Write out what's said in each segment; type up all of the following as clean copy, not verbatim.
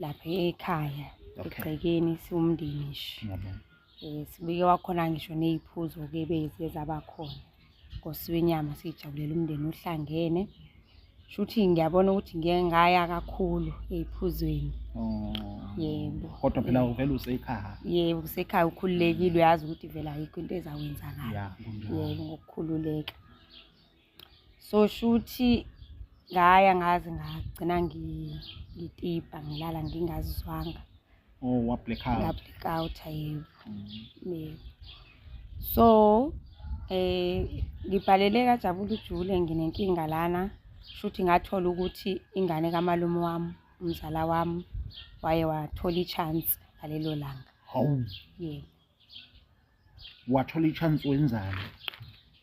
Lapha ekhaya egcekeni siwumndeni nje. Ngiyabonga. Sibike wakhona ngisho ney'phuzo-ke beziye zaba khona. Kosiwe inyama siyijabulela umndeni uhlangene. Shuthi ngiyabona ukuthi ngike ngaya kakhulu ey'phuzweni. Oh. Yebo. Kodwa phela uvele usekhaya. Yebo, usekhaya ukhululekile uyazi ukuthi vele ayikho into ezakwenzakala. Ya, kunjalo. Yebo, ngokukhululeka. So shuthi ngaya ngaze ngagcina ngitipa ngilala ngingazizwanga. Oh, wa black out. Nga black out yebo. Yebo. So ngibhalele kaJabula ujule nginenkinga lana. Shuthi ngathola ukuthi ingane kamalume wami, umzala wami waye wathola i-chance ngalelo langa. Hawu. Yebo. Wathola i-chance wenzani?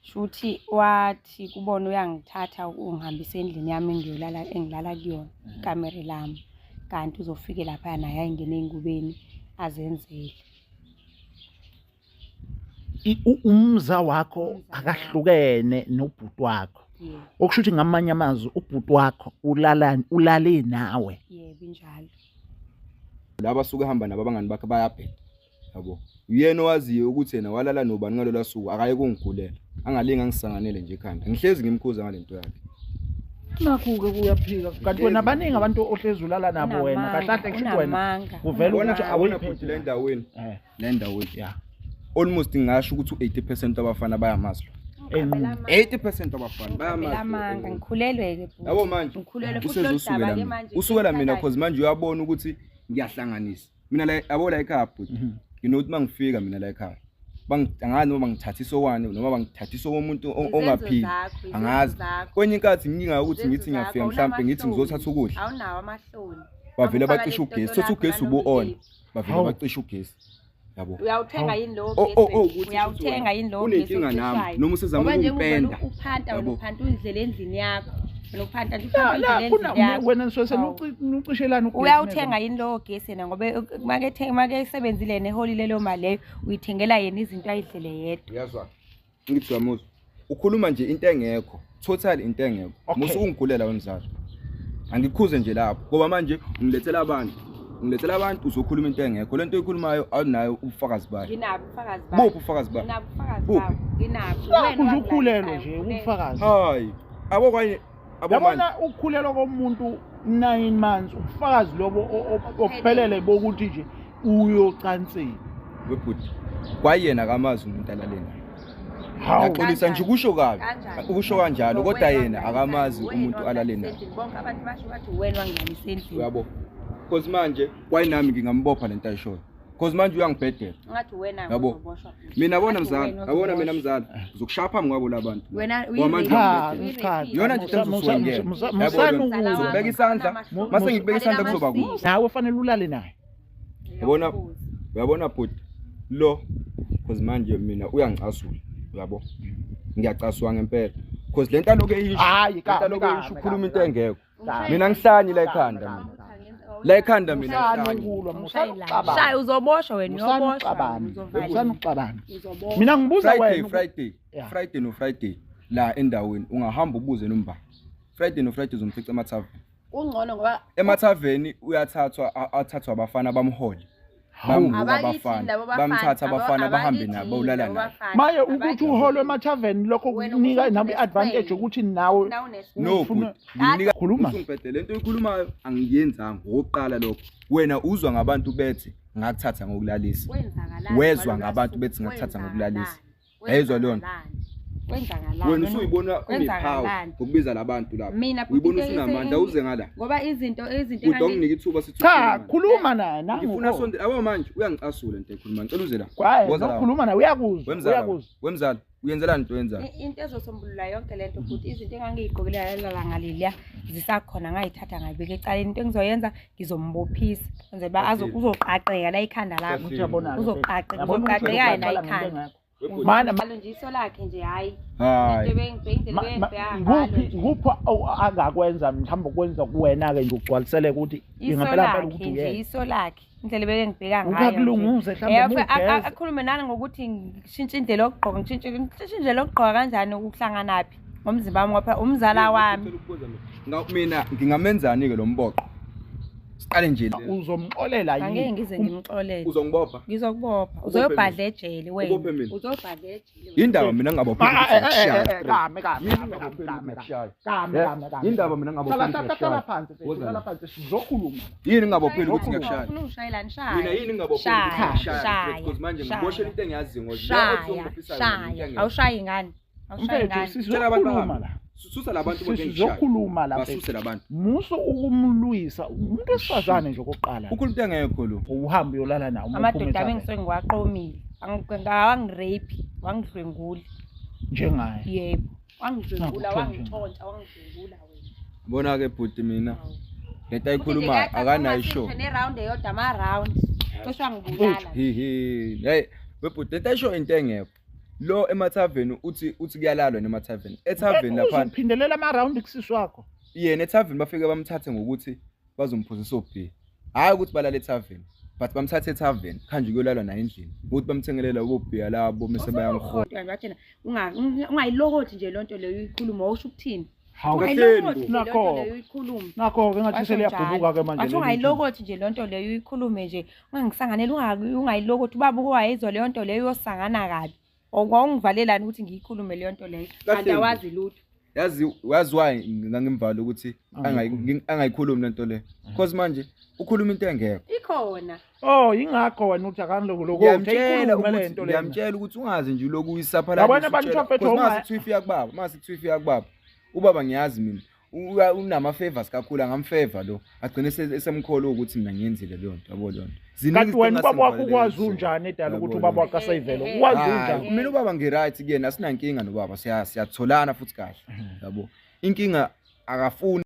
Shuthi wathi kubona uyangithatha ungihambisa endlini yami engiyolala engilala kuyona, ikamere lami. Kanti uzofike lapha naye ayingene ey'ngubeni azenzele. Umza wakho akahlukene nobhuti wakho. Yebo. Okusho ukuthi ngamanye amazwi ubhuti wakho ulale nawe. Yebo, injalo. Laba suke hamba nabo abangani bakhe bayabheda. Yabo. Uyena owaziyo ukuthi yena walala nobani ngalolu suku akaye kungigulela. Angalinga ngisanganele nje ekhanda. Ngihlezi ngimkhuza ngalento yakhe. Nakhu-ke kuyaphika. Kanti wena baningi abantu ohlezi ulala nabo wena. Kahle kahle kusho ukuthi wena kuvela ukuthi Awona bhuti le ndaweni. Le ndaweni. Yeah. Almost ngingasho ukuthi u-80% abafana bayamazi lo. 80% abafana bayamazi. Amanga ngikhulelwe ke bhuti. Yabo manje. Ngikhulelwe futhi lo Usezosukela daba ke mina. manje. Usukela mina cause manje uyabona ukuthi ngiyahlanganisa. Mina la yabo la ekhaya bhuti. Nginokuthi mangifika mina la ekhaya. Angazi noma bangithathisa okwani noma bangithathisa okomuntu ongaphili. Angazi. Kwenye inkathi nginga ukuthi ngithi ngiyafika mhlambe ngithi ngizothatha ukudla. Awunawo amahloni. Bavele bacisha ugesi. Thothi ugesi ubu on. Bavele bacisha ugesi. Yabo. Uyawuthenga yini lowo Oh, gesi? oh, oh, ukuthi Uyawuthenga yini lowo gesi? Unenkinga nami ocishayo? noma usezama Ngoba nje uvele ukungipenda. uphanta wena Yabo. uphanta uyidlela endlini yakho. Wena uphanta nje La uphanta la uyidlela kuna endlini yakho. wena nisuke Hawu. senucishelana ugesi. Uyawuthenga yini lowo gesi yena ngoba make esebenzile yena eholile leyo mali leyo uyithengela yena izinto ayidlele yedwa. Uyazwa? Ngithi uyamuzwa. Ukhuluma nje into engekho. Total into engekho. Okay. Musu ungigulela wemzali. Angikhuze nje lapho ngoba manje ungilethela abantu. Ungilethela abantu uzokhuluma into engekho. Lento oyikhulumayo awunayo ubufakazi bayo. Nginabo ubufakazi bayo. Buphi ubufakazi bayo? Nginabo ubufakazi Buphi? bayo. Nginabo. Nakhu Wena nje ukhulelwe wangilalisa, nje ukhulelwe. ubufakazi. Hayi. Abo kwanye abo manje. Yabona ukukhulelwa komuntu 9 months ubufakazi lobo obuphelele bokuthi nje uyocansini. Webhuti. Kwayena akamazi umuntu alale naye. Hawu. Ngiyaxolisa nje ukusho kabi. Kanjani? Ukusho kanjalo kodwa Wena yena akamazi wena umuntu alale wangilalisa naye. endlini. Bonke abantu basho bathi wena wangilalisa endlini. Uyabo? Because manje kwayinami ngingambopha lento ayishoyo. Because manje uyangibhedela. Ngathi wena Yabo. uzoboshwa. Mina yabona Ngathi mzala, wena yabona mina uzoboshwa. mzala, ngizokushaya phambi kwabo labantu. Wena Ngoba manje Cha, uyangibhedela. cha. Yona nje into engizosuka ngiyena. Musani Yabo, ngizokubeka isandla, mase ngikubeka isandla kuzoba kubi. Nawe fanele ulale naye. Yabona, uyabona bhuti lo because manje mina uyangicasula, uyabo? Ngiyacaswa ngempela. Because lento aloku eyisho, Hayi, lento aloku kame, eyisho kame, ukhuluma into kame. engekho. Kame. Mina ngihlanyi la ekhanda mina. La ekhanda mina Musani ngihlanyi. ukulwa, musani ukuxabana. Shaya uzoboshwa wena Musani uyoboshwa. ukuxabana. Uzovalelwa. Musani ukuxabana. Uzoboshwa. Mina ngibuza Friday, wena. Friday, Yeah. Friday no Friday la endaweni ungahamba ubuze nomba. Friday no Friday uzomfica emathaveni. Kungcono ngoba Emathaveni uyathathwa athathwa abafana bamhole. Bambuka Abakithi abafana, labo bafana, bamthatha abafana bahambe abakithi nabo ulala labo naye. bafana, Maye ukuthi abakithi. uholwe emathaveni lokho Wena kunika ukuthi nawe i-advantage unesipele. ukuthi nawe Nawunesipele. No, Ufuna- bhuti, nginika Khuluma. Usungibhedele lento oyikhulumayo angiyenzanga ngokuqala lokho. Wena uzwa ngabantu bethe ngakuthatha ngokulalisa. Kwenzakalani Wezwa ngalolu ngabantu suku? bethi ngakuthatha ngokulalisa. Kwenzakalani? Yayizwa leyo nto? Kwenzakalani? Wena usuyibona unepower Kwenzakalani? ngokubiza labantu lapha. Mina bhuti, Uyibona into usunamandla uze ngala. Ngoba izinto Kude onginike ithuba sithi Cha, ukhuluma. khuluma naye Ngifuna nangu. sonde yabo manje uyangicasula into ekhuluma. Ngicela uze la. Kwaye Woza la. nokukhuluma naye uyakuzwa, Wemzala. uyakuzwa. Wemzala, uyenzelani into oyenzayo? Into ezosombulula yonke lento futhi izinto engangiyigqokile ngalelo langa leliya zisakhona ngayithatha ngayibeka ecaleni. Into engizoyenza ngizombophisa kwenzela uba uzoqaqeka la ikhanda lakho. Kahle. Uyabona-ke. Uzoqaqeka, Yabona ukuthi uzoqaqeka uzoqala la ngento ikhanda. engekho. Webhuti. Mana Njalo nje iso lakhe nje hhayi. Hayi. Into ebengibheka ngalo Kuphi nje. kuphi angakwenza mhlawumbe ukwenza kuwena ke nje ugcwalisele ukuthi Iso ngempela impela lakhe ukuthi nje uyena. iso lakhe indlela ebeke ngibheka ngayo nje. Ukakulunguze mhlawumbe mugeze. Akhulume nani ngokuthi ngishintshe indlela yokugqoka, ngishintshe indlela yokugqoka kanjani ukuhlanganaphi ngomzimba wami ngoba phela umzala wami. Ngicela ukubuza mina. Mina ngingamenzani ke lo mboqo? Siqale nje. Uzomxolela Angeke yini? ngize ngimxolele. Uzongibopha. Ngizokubopha. Ubophe Uzoyobhadla ejele wena. Ubophe mina. Uzobhadla ejele. wena. Indaba mina ngingabopheli Ah, ukuthi eh, eh, eh, ngiyakushaya. eh, kame, kame, Yini kame, ngingabopheli kame, ukuthi ngiyakushaya? kame, Eh, kame, kame. Indaba mina ngingabopheli Hlala, ukuthi hlala, hlala ngiyakushaya. phansi, mfethu, Woza hlala la. phansi, sizokhuluma. Yini ngingabopheli ukuthi Ufuna ngiyakushaya? ungishayelani? Shaya. Mina yini ngingabopheli ukuthi Shaya, ngiyakushaya? shaya, Because manje shaya. ngiboshela into engiyaziyo ngoba Shaya, shaya. Awushayi ngani? Awushayi Mfethu, ngani? Tshela abantu sizokhuluma bahambe. la. Susa labantu bonke engishaya. Sizokhuluma la, mfethu. Basuse labantu. Musa ukumlwisa umuntu wesifazane nje okokuqala. Ukhuluma into engekho lo. Uhambe uyolala naye uma uphuma Amadoda ami ethaveni. engisuke ngiwaqomile. Wangirape, wangidlwengula. Njengaye. Yebo. Wangidlwengula, Nakho, wangitshontsha, wangidlwengula wena. Bona ke bhuti mina Hawu. lento ayikhulumayo akanayo ishow. Ne-round eyodwa ama-round. Cishe wangibulala. Hi hi. Hey, webhuti lento ayisho into engekho. Lo emathaveni uthi kuyalalwa nemathaveni. Ethaveni lapha Uzophindelela ama-round kusisi wakho. yena ethaveni bafike bamthathe ngokuthi bazomphuzisa obhiya. Hhayi ukuthi balala ethaveni, but bamthathe ethaveni khanje kuyolalwa naye endlini. Ukuthi bamthengelela obhiya labo mese bayamhola. Kodwa nje wathina ungayilokothi nje loo nto leyo uyikhuluma wawusho ukuthini? Hawu. Kahleni Ungayilokothi nje bo. loo nto leyo uyikhulume. Nakho-ke ngathi Washo seliyabhubuka-ke njalo. manje Wathi leli ungayilokothi nje loo nto leyo uyikhulume nje ungangisanganeli ungayilokothi ubaba uke wayizwa leyo nto leyo uyosangana kabi. Wawungivalelani ukuthi ngiyikhulume leyo nto leyo kanti Kahleni. awazi lutho. Yazi yazi why ngangimvala ukuthi Angayikhulumi. angayikhulumi lento le. Because manje ukhuluma into engekho. Ikhona. Oh, yingakho wena uthi akanilokhu Ngiyamtshela uyikhulume le ukuthi nto lena. ngiyamtshela ukuthi ungaze nje uloku uyisaphalala. Yabona abantu bafethu mase kuthiwa ifika kubaba, mase kuthiwa ifika kubaba. Ubaba ngiyazi mina unama favors kakhulu angamfavor lo. Agcine esemkholo ukuthi mina ngiyenzile leyo nto, yabo leyo nto. Ziningi Kanti izinto wena ubaba wakho engasengivalele ukwazi kuzona. unjani edala ukuthi Yabo ubaba leyo wakho asayivele? Eh, eh, Ukwazi Hhayi, unjani? mina ubaba ngi-right kuyena asinankinga nobaba, siyatholana futhi kahle. Yabo. Inkinga akafuni